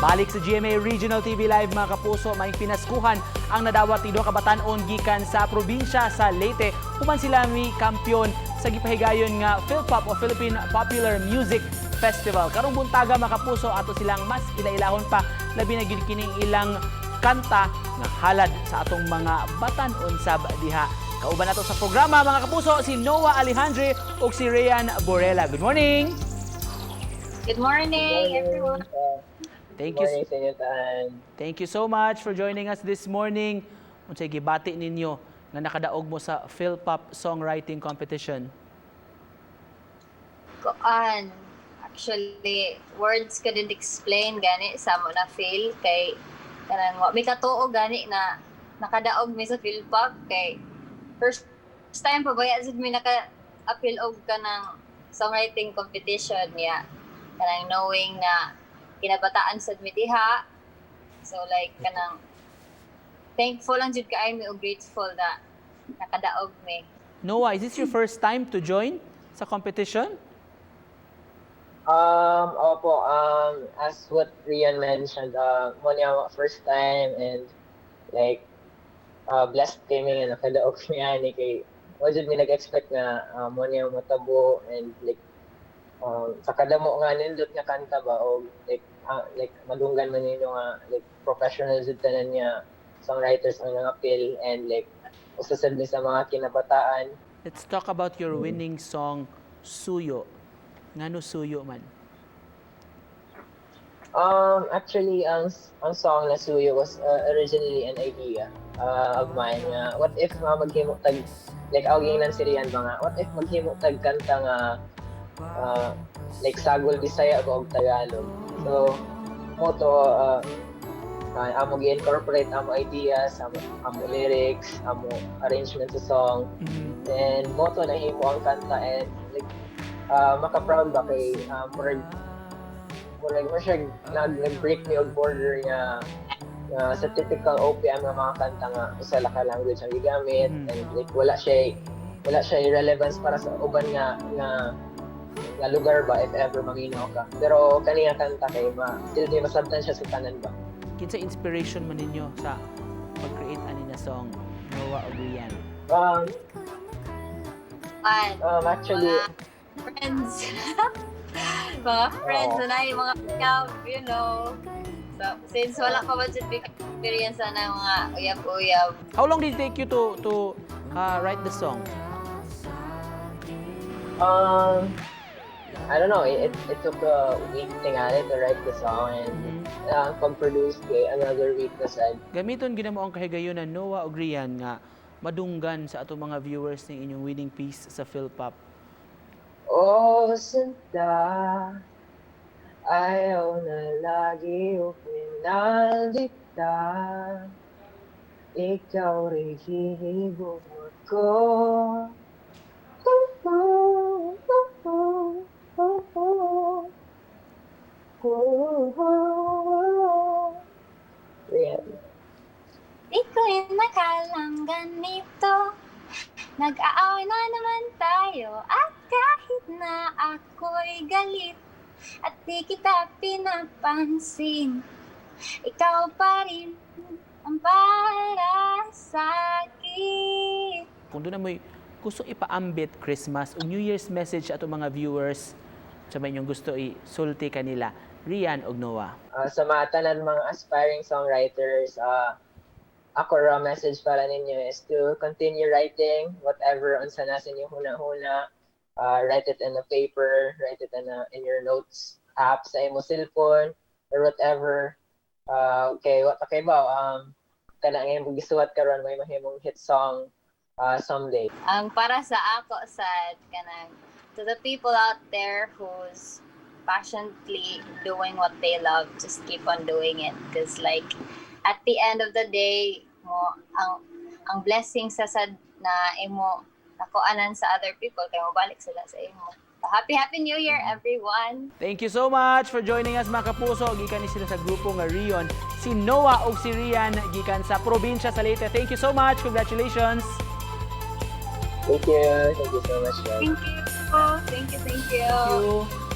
Balik sa GMA Regional TV Live, mga kapuso, may pinaskuhan ang nadawat ni duha ka batan-on gikan sa probinsya sa Leyte human sila mi kampiyon sa gipahigayon nga PhilPop o Philippine Popular Music Festival. Karong buntaga, mga kapuso, ato silang mas ila-ilahon pa, labi na gyud kining ilang kanta nga halad sa atong mga batan-on sab diha. Kauban nato sa programa, mga kapuso, si Noah Alejandre ug si Rayan Borella. Good morning. Good morning, everyone. Thank you. Morning sa inyo tanan. Thank you so much for joining us this morning. Unsay gibati ninyo nga nakadaog mo sa PhilPop Songwriting Competition? Kuan, actually, words couldn't explain gani sa amo na feel kay kanang wa mi katuo gani na nakadaog mi sa PhilPop kay first time pa baya sad mi naka appeal og kanang songwriting competition niya, kanang knowing na kinabataan sad mi diha, so like kanang thankful lang jud kaayo mi og grateful na nakadaog mi. Noah, is this your first time to join sa competition? Opo, as what Rian mentioned, mao ni ang first time and like, blessed kami nga nakadaog mi ani kay wa jud mi nag-expect na mao ni ang matabo and like, sa kadamo nga nindot nga kanta ba o like madunggan man ninyo nga like professional jud tanan nga songwriters ang nangapil and like usa sad ni sa mga kinabataan. Let's talk about your winning song, "Suyo." Ngano "Suyo" man? Actually, ang song na "Suyo" was originally an idea of mine nga what if nga maghimo tag, like ako giingnan si Rian ba nga what if maghimo tag kanta nga like sagol Bisaya ba og Tagalog. So mao to, amo gi-incorporate amo ideas, amo lyrics, amo arrangement sa song and mao to nahimo ang kanta and like maka-proud ba kay murag mo siya nag-break mi og border nga sa typical OPM nga mga kanta nga usa lang ka language ang gigamit and like wala siya relevance para sa uban nga lugar ba if ever maminaw ka, pero kani nga kanta kay ma silbi masabtan siya sa tanan ba. Kinsa inspiration man ninyo sa pag-create ani na song, Noah ug Rian? An, Actually mga friends. Mga friends Oo. Na yung mga uyab. So, since wala pa man jud experience na mga uyab-uyab. How long did it take you to write the song? I don't know. It took a week tingali to write the song and pag-produce kay another week na sad. Gamiton gyud namo ang kahigayonan, Noah ug Rian, nga madunggan sa atong mga viewers ning inyong winning piece sa PhilPop. Oh, sinta, ayaw na lagi o pinalita. Ikaw rin hihibog ko. Oh, oh, oh, oh, oh. Ayan. Di ko inakalang ganito. Nag-aaway na naman tayo. At kahit na ako'y galit at di kita pinapansin, ikaw pa rin ang para sa akin. Kung duna mo'y gusto ipaambit Christmas o New Year's message ato mga viewers sa may inyong gusto isulti kanila, Rian og Noah. Sa mga tanan mga aspiring songwriters, ako ra message para ninyo is to continue writing whatever unsa na sa inyong huna-huna. Write it in a paper, write it in your notes app sa imo cellphone or whatever. Okay, what okay ba? Kana nga imong gisuwat karon may mahimong hit song someday. Ang para sa ako sa kanang to the people out there who's passionately doing what they love, just keep on doing it because like at the end of the day mo ang blessing sa sad na imo nakuanan sa other people kay mobalik sila sa imo. Happy Happy New Year, everyone. Thank you so much for joining us, mga kapuso. Gikan ni sila sa grupo nga Rion. Si Noah ug si Rian gikan sa probinsya sa Leyte. Thank you so much. Congratulations. Thank you. Thank you so much, guys. Thank you, thank you, thank you. Thank you.